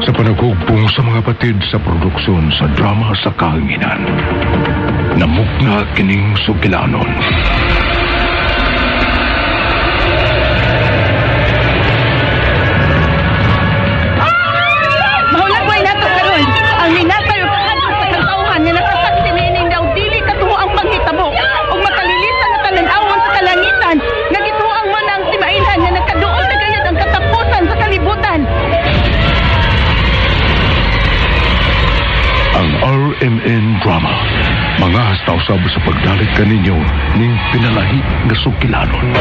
Sa panaghugpong sa mga batid sa produksyon sa drama sa kahanginan, namugna kining sugilanon. Mahulagway nato karon ang minatay og kahadlok sa katawhan nga nakasaksi niining daw dili katuo ang panghitabo ug makalilisan nga talan-awon sa kalangitan nga gituoang mo na ang timailhan nga nakaduol na gayud ang katapusan sa kalibutan. Ang RMN Drama, mga hasta usab sa pagdalit kaninyo ning pinalahi nga sugilanon.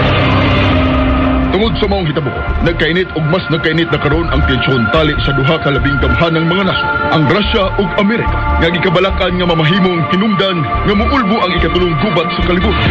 Tungod sa maong hitabo, nagkainit og mas nagkainit na karon ang tensyon tali sa duha ka labing gamhanang mga nasod, ang Russia ug Amerika, nga gikabalakan nga mamahimong hinungdan nga muulbo ang ikatulong gubat sa kalibutan.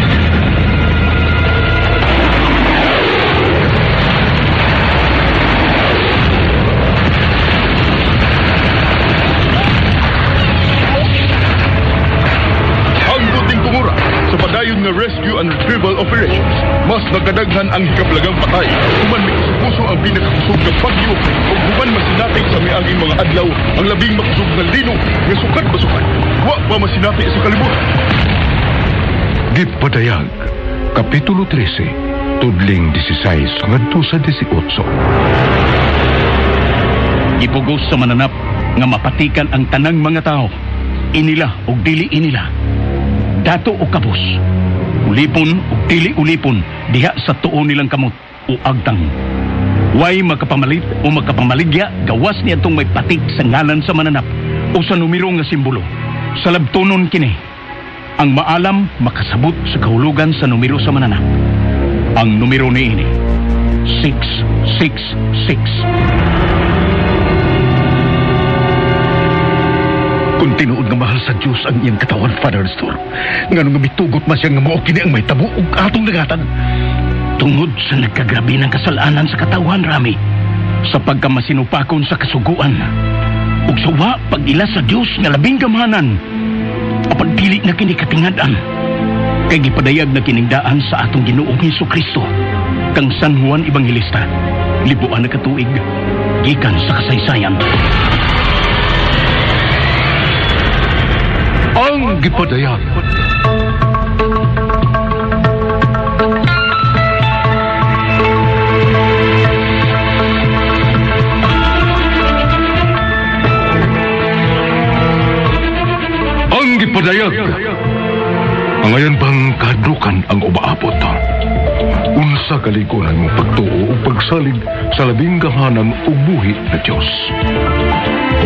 Hangtod ning tungura sa padayon nga rescue and retrieval operations, mas nagkadaghan ang hikaplagang patay human mikuso ang pinakakusog nga bagyo ug human masinati sa miaging mga adlaw ang labing makusog nga linog nga sukad basukan wa pa masinati sa kalibutan. Gipadayag, Kapitulo 13, tudling 16 ngadto sa 18. Gipugos sa mananap nga mapatikan ang tanang mga tao, inila og dili inila, dato o kabus, ulipon og dili ulipon, diha sa tuo nilang kamot o agtang. Way makapamalit o makapamaligya gawas niadtong may patik sa ngalan sa mananap o sa numero nga simbolo. Sa labtonon kini, ang maalam makasabot sa kahulugan sa numero sa mananap. Ang numero niini, 666. Kung tinuod nga mahal sa Diyos ang iyang katawan, Father Nestor, ngano nga mitugot man siya nga mao kini ang mahitabo ug atong dagatan? Tungod sa nagkagrabe ng kasalanan sa katawan, Rami, sa pagkamasinupakon sa kasuguan, ug sa wa pag-ila sa Diyos nga labing gamhanan, apan dili na kini katingad-an, kay gipadayag na kining daan sa atong Ginoong Hesukristo, kang San Juan Evangelista, libuan na katuig, gikan sa kasaysayan. Ang gipadayag. Ang gipadayag. Angayan bang kahadlukan ang umaabot? Unsa kaliko ng imong pagtuo ug pagsalig sa labing gamhanan ug buhi na Dios?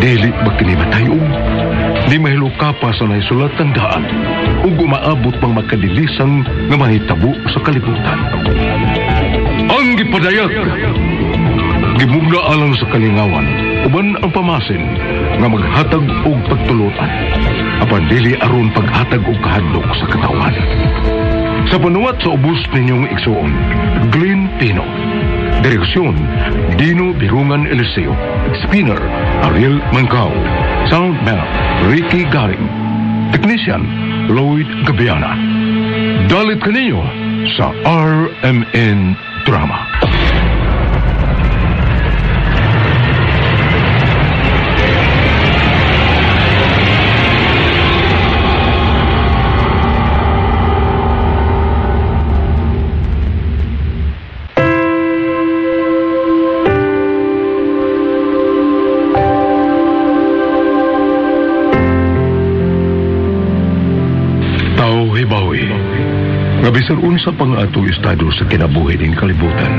Dili ba kini matayog? Di mahiluka pa sa naisulat tandaan ug umaabot pang makadilisang nga mahitabo sa kalibutan. Ang gipadayag, gimugna alang sa kalingawan, uban ang pamasin nga maghatag og pagtulutan, apan dili aron paghatag og kahadlok sa katawan. Sa panuwat sa ubos ninyong igsuon, Glenn Pino. Direksyon, Dino Birungan Eliseo. Spinner, Ariel Mancao. Soundman, Ricky Garing. Technician, Lloyd Gabiana. Dalit kaninyo sa RMN Drama. Hibawi, nga bisan unsa pa nga atong estado sa kinabuhi ning kalibutan,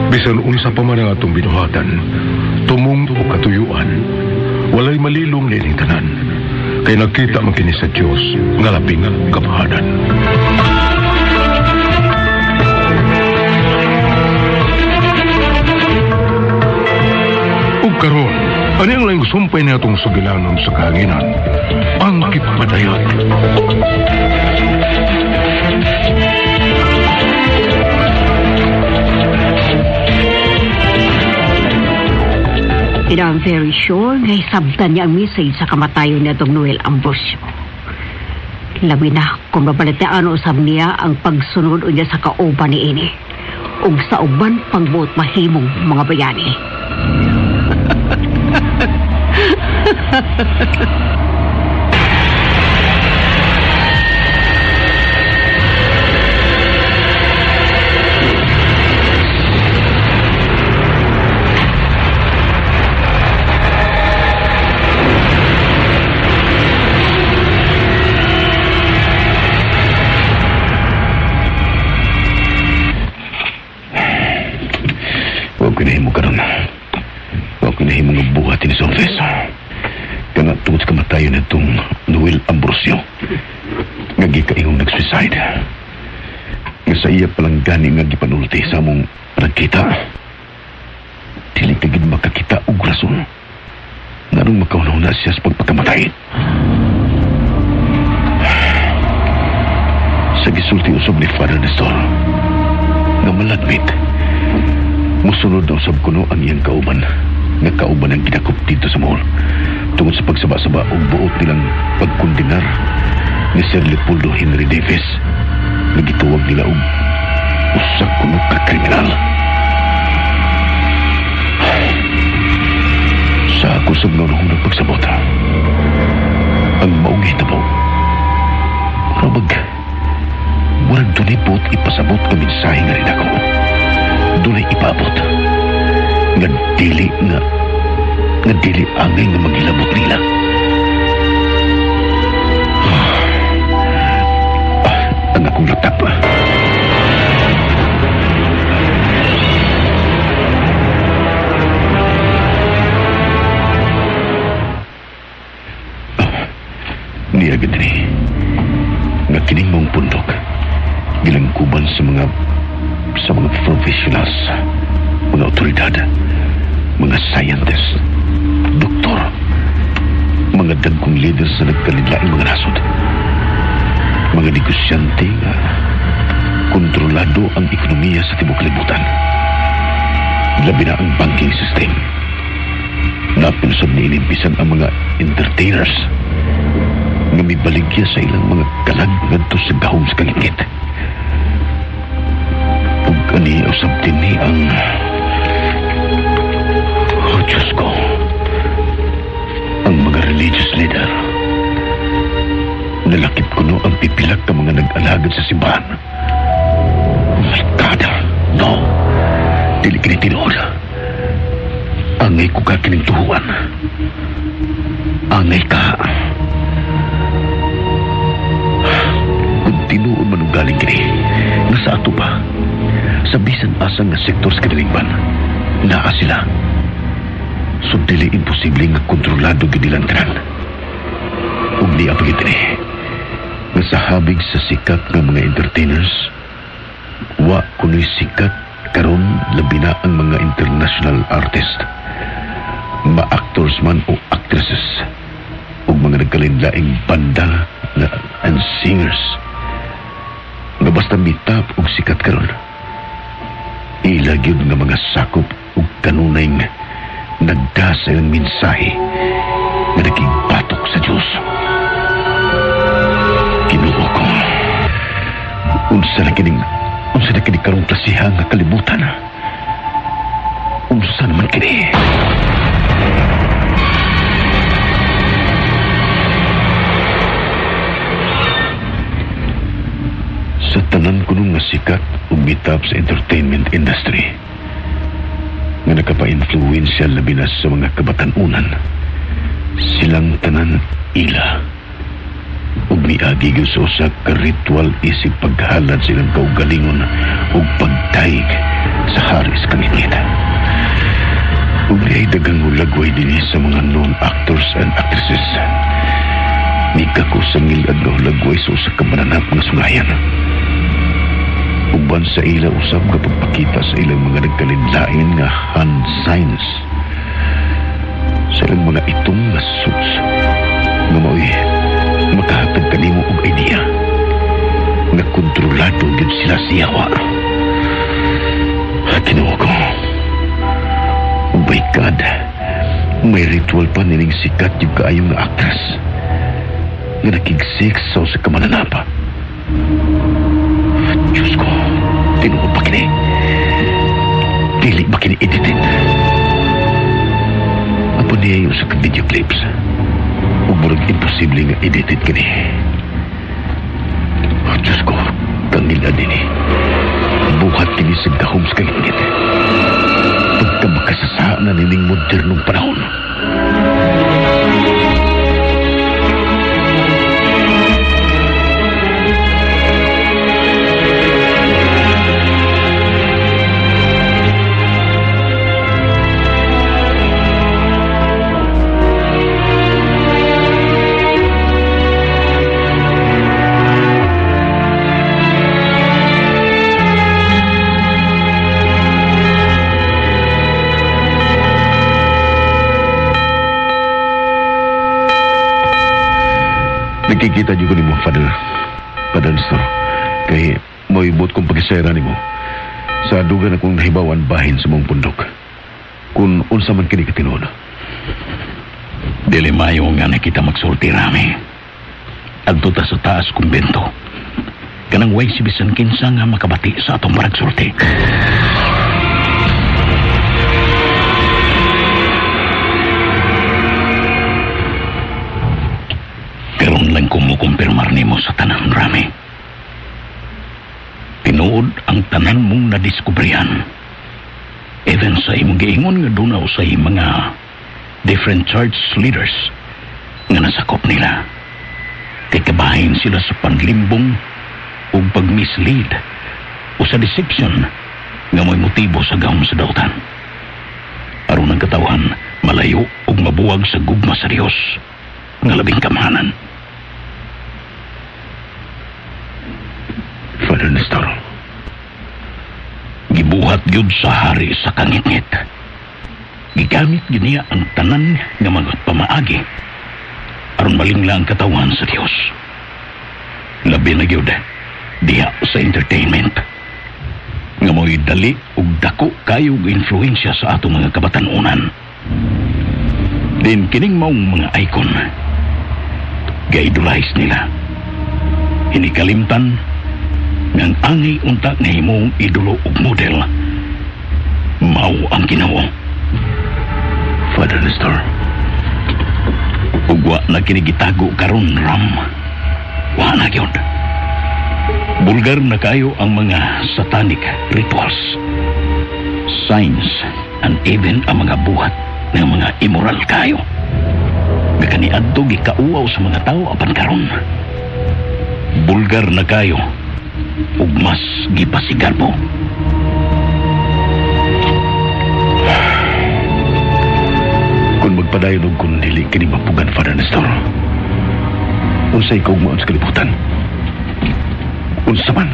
bisan unsa pa man ang atong binuhatan, tumong o katuyuan, walay malilong nining tanan, kay nakita man kini sa Dios nga labing gamhanan. Ug karon, ani ang laing sumpay na atong sugilanon sa kahanginan, ang gipadayag. And I'm very sure nga hisabtan niya ang message sa kamatayon niya itong Noel Ambrosio. Labi na kung mabalitaan usab niya ang pagsunod niya sa kauban ni ini ug sa uban pangbuot mahimong mga bayani. Huwag kinahimo karon. Huwag kinahimo nga buhatin sa office. Kana tungod sa kamatayon nitong Noel Ambrosio. Nga gikaingong nag-suicide. Nga sa iya palang gani nga gipanulti sa among nagkita. Dili ka gid makakita og rason. Nganong makauna-una siya sa pagpakamatay. Sa gisulti usab ni Father Nestor, nga malagmit, musunod na usab kuno ang iyang kauban, nga kauban ang gidakop dito sa mall, tungod sa pagsaba-saba og buot nilang pagkundinar ni Sir Leopoldo Henry Davis, nga gituwag nila og usa kuno ka kriminal. Sa ako sab nga unahunang pagsabot, ang maong hitabo, murag murag dunay buot ipasabot nga mensahe nga rin ako. Dunay ipaabot nga dili nga dili angay nga maghilabot nila. Ang akong laptop. Niya gani nga kining mong pundok gilangkuban sa mga professionals, mga otoridad, mga scientists, doktor, mga dagkong leader sa nagkalinlaing mga nasod, mga negosyante nga kontrolado ang ekonomiya sa tibuok kalibutan. Labi na ang banking system. Napinsab ni inimpisan ang mga entertainers nga mibaligya sa ilang mga kalag ngadto sa gahom sa kalingit. Ug ani usab dinhi ang, oh Diyos ko, ang mga religious leader. Nalakip kuno ang pipilak ka mga nag-alagad sa simbahan. Oh my God, no. Dili kini tinuod. Angay ko ka kining tuhuan. Angay ka. Kung tinuod man ang galing kini, nasa ato pa, sa bisan asa nga sektor sa kadalingban, naa sila. So dili imposible nga kontrolado gid nilang tanan. Ug niya pa gid ni, nga sa habig sa sikat nga mga entertainers, wa kuno'y sikat karon labi na ang mga international artist, ma-actors man o actresses, ug mga nagkalinlaing banda na and singers nga basta mitap og sikat karon, ila gyud nga mga sakop ug kanunay nagda sa ilang mensahe nga nagigbatok sa Dios. Kinuo ko, unsa na kini karong klasiha nga kalibutan? Unsa naman kini? Sa tanan ko nung nga sikat ug mitap sa entertainment industry, nga nakapa-influensya labi na sa mga kabatan-unan, silang tanan ila ug miagi gyud sa usa ka ritual isip paghalad sa ilang kaugalingon ug pagdayeg sa hari sa kangitngit. Ug niay daghang hulagway dinhi sa mga known actors and actresses. Nika ko sa ngilad nga hulagway sa usa ka mananap nga sungayan. Uban sa ila usab nga pagpakita sa ilang mga nagkalinlain nga hand signs, sa ilang mga itong nga suits nga maoy makahatag kanimo og idea nga kontrolado gyud sila siyawa. Kinuha ko, oh my God, may ritual pa nining sikat yung kaayong nga actress nga nakigsik sa usa ka mananapa. Diyos ko, tinuod pa kini. Dili ba kini edited? Apo niya Imposible nga edited kini. Oh, Diyos ko, kangila din eh. Buhat kini sa gahom sa kangingit. Pagka makasasa na nining modernong panahon. Nakikita niyo ko nimo, Father. Father Nestor. Kay moibot kong pag-isera nimo. Sa dugan akong nahibawan bahin sa mong pundok. Kung unsa man kini katinuod. Dili mayo nga nakita magsulti rami. Adto ta sa taas kumbento. Kanang way si bisan kinsa nga makabati sa atong paragsulti. Karon lang kumukumpirmar nimo sa tanan, Rami. Tinuod ang tanan mong nadiskubrihan. Even sa imong giingon nga dunaw sa mga different church leaders nga nasakop nila. Kay kabahin sila sa panlimbong ug pag-mislead o sa deception nga may motibo sa gahom sa dautan. Aron ang katawan malayo ug mabuwag sa gugma sa Dios nga labing kamahanan. Father Nestor, gibuhat gyud sa hari sa kangitngit. Gigamit gyud niya ang tanan nga mga pamaagi aron malingla ang katawan sa Dios. Labi na gyud diha sa entertainment nga mo'y dali ug dako kayo og influensya sa atong mga kabatan-unan. Din kining maong mga icon ga-idolize nila. Hinikalimtan ngang angay unta nga himong idolo ug model mao ang Ginoo. Father Nestor, ug wa na kini gitago karon, Ram. Wa na gyud. Bulgar na kayo ang mga satanic rituals, signs, and even ang mga buhat ng mga immoral kayo. Nga kaniadto gikauaw sa mga tao apan karon. Bulgar na kayo ug mas gipasigarbo. Kung magpadayon og kun dili kini mapugan, Father Nestor, unsay kaugmaon sa kalibutan? Unsa man?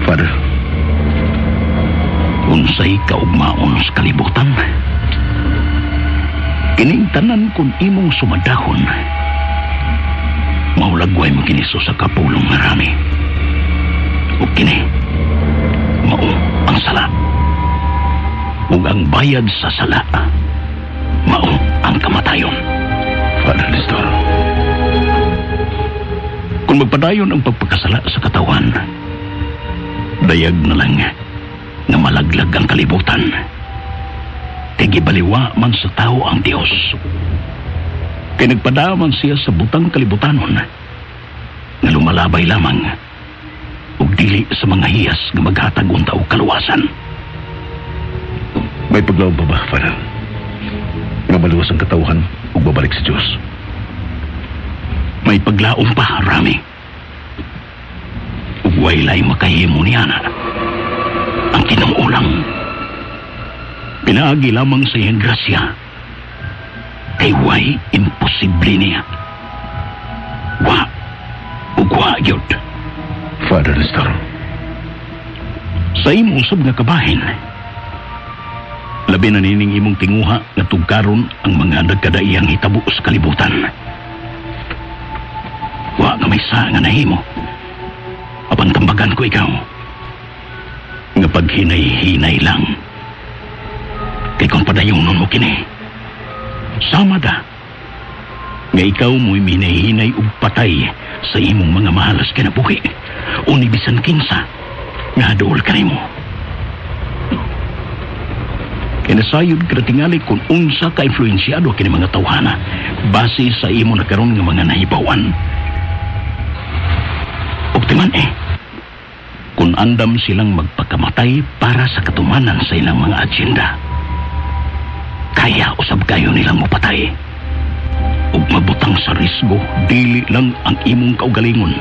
Father, unsay kaugmaon sa kalibutan? Kining tanan kun imong sumadahon, maulagway mo kini sa kapulong marami. Ug kini mao ang sala. Ug ang bayad sa sala mao ang kamatayon. Father Nestor, kung magpadayon ang pagpakasala sa katawan, dayag na lang nga malaglag ang kalibutan. Kay gibaliwa man sa tao ang Dios. Kay nagpadaman siya sa butang kalibutanon nga lumalabay lamang ug dili sa mga hiyas nga maghatag unta og kaluwasan. May paglaom pa ba, Father? Nga maluwas ang katawhan ug babalik sa Dios? May paglaom pa, Rami. Ug waylay makahimo niya na ang Ginoo lang. Pinaagi lamang sa iyang grasya. Kay way imposible niya. Wa ug wa gyud. Father Nestor, sa imong usab nga kabahin, labi na nining imong tinguha nga tugkaron ang mga nagkadaiyang hitabo sa kalibutan. Wa nga may sa nga nahimo. Apan tambagan ko ikaw nga Nga paghinay-hinay lang. Kay kung padayonon mo kini, sama da nga ikaw mo'y minay-hinay og patay sa imong mga mahal sa kinabuhi o ni bisan kinsa nga dool kanimo. Kinasayod ka tingali kung unsa ka influensyado kini mga tawhana base sa imo na karon nga mga nahibawan. Ug timan kung andam silang magpakamatay para sa katumanan sa ilang mga agenda, kaya usab kayo nilang mapatay. Ug mabutang sa risgo, dili lang ang imong kaugalingon.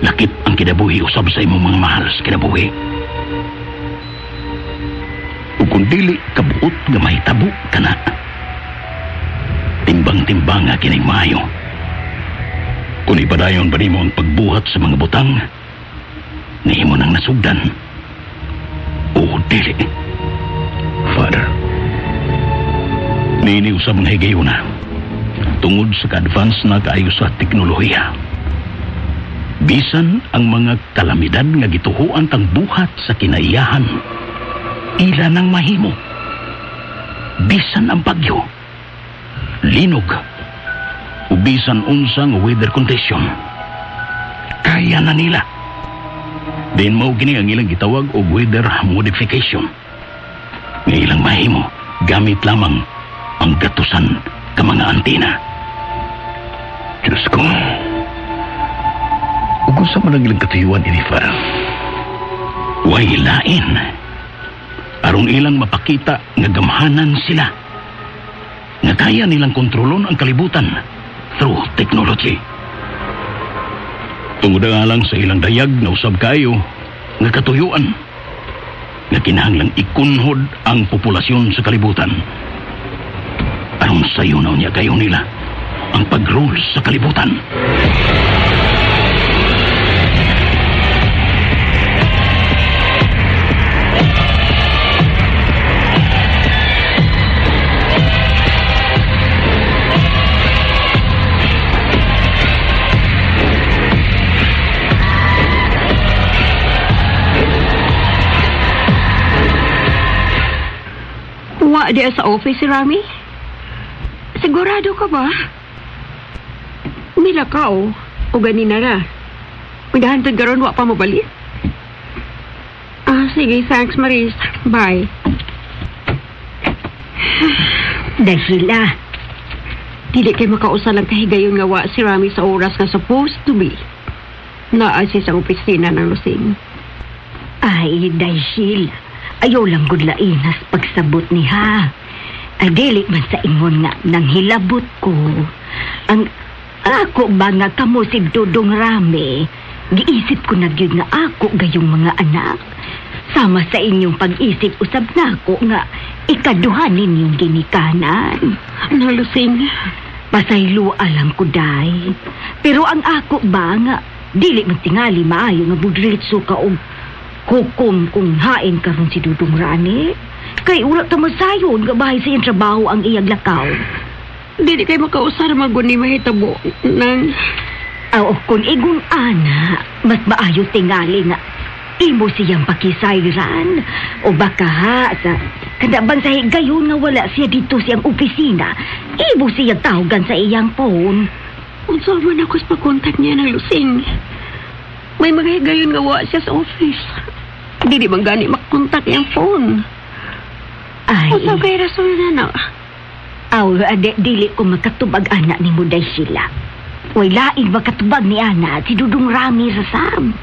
Lakip ang kinabuhi usab sa imong mga mahal sa kinabuhi. Ug kung dili kabuot nga mahitabo kana, timbang-timbang nga kining maayo. Kung ipadayon ba nimo ang pagbuhat sa mga butang, na imo nang nasugdan, o dili. Father, Nini usab nga higayuna, tungod sa ka-advance na kaayo sa teknolohiya. Bisan ang mga kalamidad nga gituhuan tang buhat sa kinaiyahan, ila nang mahimo. Bisan ang bagyo, linog, o bisan unsa nga weather condition, kaya na nila. Din mao kini ang ilang gitawag og weather modification. Nga ilang mahimo gamit lamang ang gatusan ka mga antina. Diyos ko. Ug unsa man ang ilang katuyuan ini, Father? Way lain. Aron ilang mapakita nga gamhanan sila. Nga kaya nilang kontrolon ang kalibutan through technology. Tungod nga lang sa ilang dayag na usab kayo nga katuyuan nga kinahanglang ikunhod ang populasyon sa kalibutan. Aron sayo na unya kayo nila ang pag-rule sa kalibutan. Wa diya sa office si Rami? Sigurado ka ba? Mila ka o. O ganina ra. Magdahantod karon wa pa mabalik. Ah, sige, thanks Maris. Bye. Dahil Dili kay makausal ang kahigayon nga wa si Rami sa oras nga supposed to be. Naa siya sa opisina ng Lusing. Ay, dahil ayaw lang gud lainas pagsabot ni ha. Ay, dili man sa ingon nga nang hilabot ko. Ang ako ba nga kamo si Dudong Rami, giisip ko na gyud nga ako gayong mga anak. Sama sa inyong pag-isip usab nako nga ikaduha ninyong ginikanan. Ano, Lusing? Pasaylo alam ko, day. Pero ang ako ba nga dili man tingali maayo nga budritso ka og hukom kung hain karon si Dudong Rani. Kay wala ta masayon nga bahay sa iyang trabaho ang iyang lakaw. Dili kay makausar maguni mahitabo nang Aw, kung igon ana, mas maayo tingali nga imo siyang pakisayran. O baka ha, sa kadabang sa higayon nga wala siya dito siyang opisina, imo siyang tawagan sa iyang phone. Unsa man ako sa pagkontak niya ng Lusing. May mga higayon nga wa siya sa office. Dili man gani makontak iyang phone. Ay, Unsa kay rason na na? Aw, dili ko makatubag ana ni Muday sila. Way laing makatubag ni ana si Dudong Rami rasam.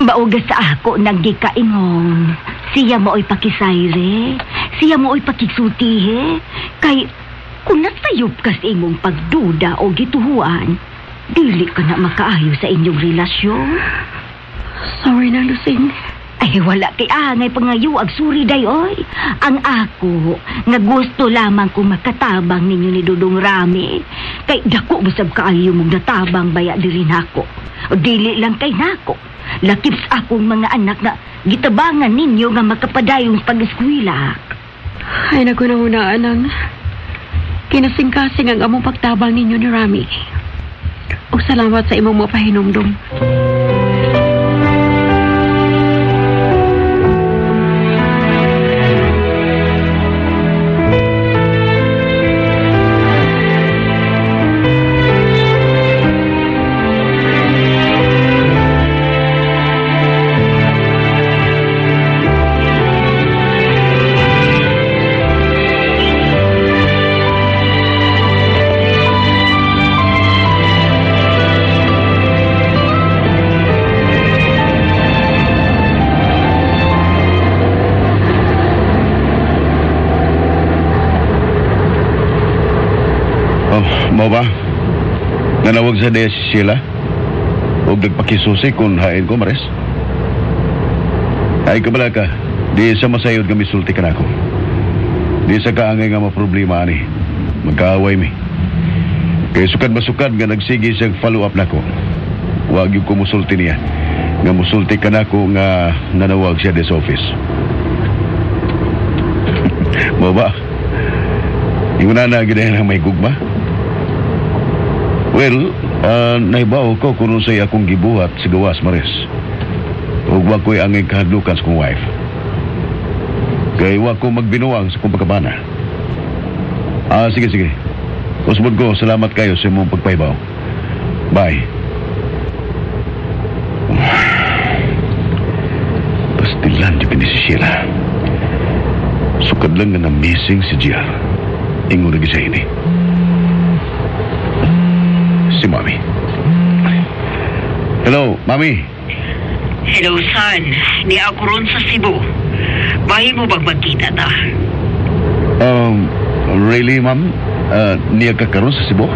Mauga sa ako naggikaingon. Siya mooy pakisayre. Siya mooy pakigsultihe. Kay kung nasayop ka sa imong pagduda o gituhuan, dili ka na makaayo sa inyong relasyon. Sorry na, Lusing. Ay, wala kay angay pangayo ag suri day oy. Ang ako, nga gusto lamang ko makatabang ninyo ni Dudong Rami. Kay dako bisab kaayo mong natabang baya diri nako. O dili lang kay nako. Lakip sa akong mga anak na gitabangan ninyo nga makapadayong pag-eskwela. Ay, nagunahuna, anang. Kinasingkasing ang among pagtabang ninyo ni Rami. O salamat sa imong mapahinumdum. Mo ba? Nanawag sa diya si Sheila? Huwag nagpakisusi kung hain ko, Maris. Ay, kabala ka. Di sa masayod nga misulti ka na ako. Di sa kaangay nga maproblema ani. Magkaaway mi. Kaya sukad masukad nga nagsige siyang follow-up nako. Wag yung kumusulti niya. Nga musulti ka nako nga nanawag siya des office. Mo ba? Yung na ginayan ang may gugma? Well, naibaw ko kung unsay akong gibuhat sa gawas, Maris. Ug wa ko'y angay kahadlukan sa kong wife. Kay wa ko magbinuang sa kong pagkabana. Ah, sige, sige. Usbod ko, salamat kayo sa imong pagpahibaw. Bye. Pastilan, di si Sheila. Sukad lang nga na-missing si GR. Ingon lagi sa ini. Si Mami. Hello, Mami. Hello, son. Ni ako ron sa Cebu. Bahi mo bang magkita ta? Really, ma'am? Niya ka karon sa Cebu?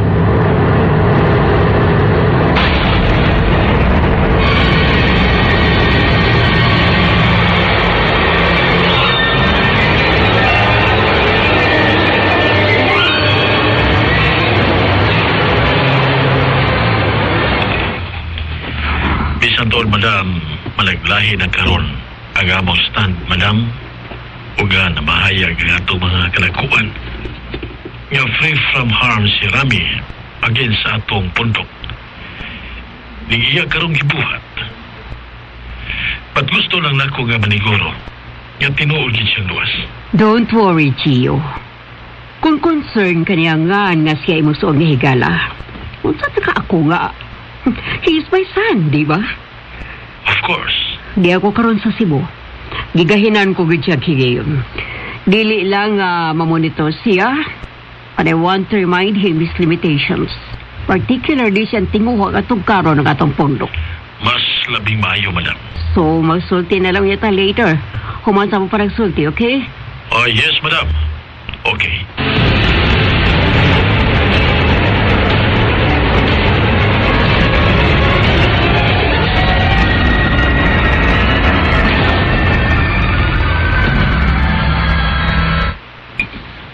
Bisan doon, madam, malaglahi na karon ang among stand, madam. Uga na mahayag ang atong mga kalakuan. Nga free from harm si Rami against sa atong pundok. Nigiya karong gibuhat. But gusto lang nako nga maniguro nga tinuod gid siyang luwas. Don't worry, Gio. Kung concern ka niya nga nga siya imong suong nga higala, unsa ta ka ako nga? He is my son, di ba? Of course. Di ako karon sa Cebu. Gigahinan ko gid siya higayon. Dili lang mamonitor siya, but I want to remind him his limitations. Particularly siyang tinguha atong karon ng atong pundok. Mas labing maayo, madam. So, magsulti na lang yata later. Human sa mo parang sulti, okay? Oh, yes, madam. Okay.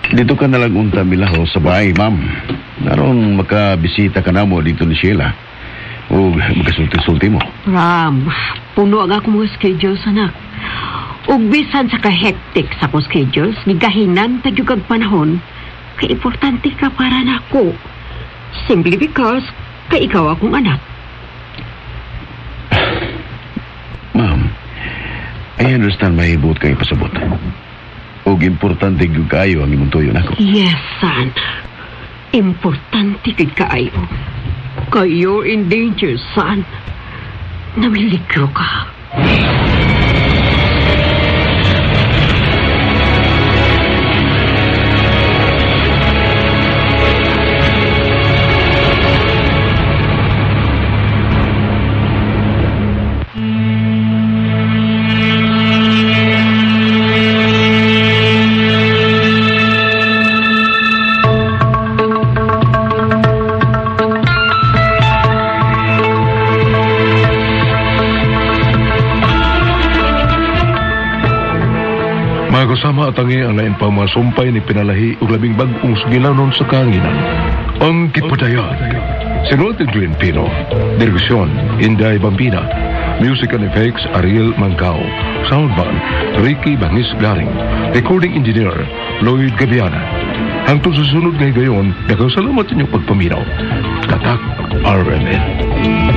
Dito ka nalang unta milaho sa bahay, ma'am. Naroon makabisita ka na mo dito ni Sheila. O magkasulti-sulti mo. Ram, puno ang akong mga schedules, anak. Ug bisan sa ka-hectic sa akong schedules, gigahinan ta gyud kag panahon, kay importante ka para nako. Simply because, kay ikaw akong anak. Ma'am, I understand mahibot kayo pasabot. Og importante gyud kaayo ang imong tuyo nako. Yes, son. Importante gyud kaayo. Kay you're in danger, son. Namiligro ka. Mga kasama at tangi ang lain pa mga sumpay ni pinalahi ug labing bag-ong sugilanon sa kahanginan. Ang Kipadayag. Sinulat ni Glenn Pino. Direksyon, Inday Bambina. Music and effects, Ariel Mangkao. Soundman, Ricky Bangis Garing. Recording engineer, Lloyd Gaviana. Hangtod sa sunod nga higayon, daghang salamat sa inyong pagpaminaw. Tatak RMN.